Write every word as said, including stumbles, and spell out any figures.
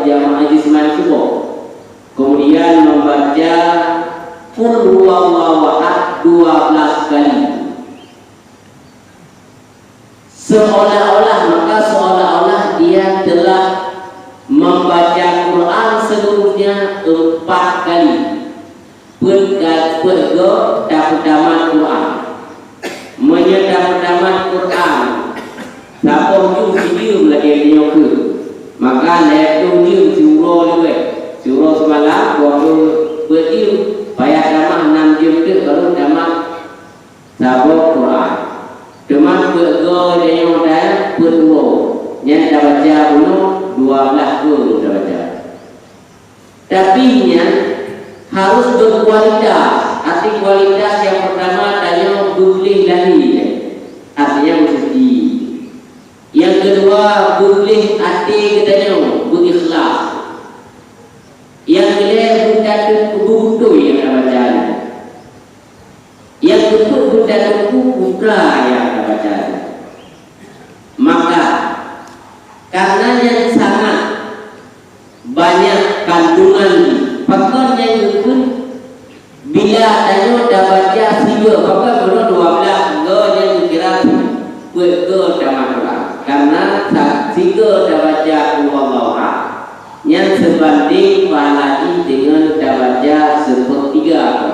jamaah jismani suboh. Kemudian membaca Qul huwallahu ahad dua belas kali. Seolah-olah, maka seolah-olah dia telah membaca Quran seluruhnya empat kali. Peuet ka-, peuet goe tapeutamat Quran. Meunyoe tapeutamat Quran, saboh jeuem sijeuem lagèe nyoe keuh, maka lhèe ploh jeuem siuroe leubeh. Siuroe seumalam, dua ploh peuet jeuem, payah tamah nam jeuem teuk baru tamat saboh Quran. Teuma peuet goe tanyoe dan peuet uroe, nyan tabaca bunoe dua belas goe tabaca. Tapi nyan harus berkualitas. Arti kualitas nyang peurtama, tanyoe beugléh lahé, artinya beusuci. Nyang keudua, beugléh até geutanyoe, beuikhlas. Nyang keulhèe, beutateupeue beutôi nyang tabaca nyan. Nyang keupeuet, beutateupeue peue nyang tabaca nyan. Maka, karena nyan sangat banyak kandungan jih. Pakon nyang geupeuet? Bila tanyoe tabaca sigoe, pakon bunoe dua belas goe nyang geukira peuet goe tamat Quran. Karena sa-, sigoe tabaca Qul huwallahu ahad, nyan seubandéng pahala jih deungon tabaca seupeutiga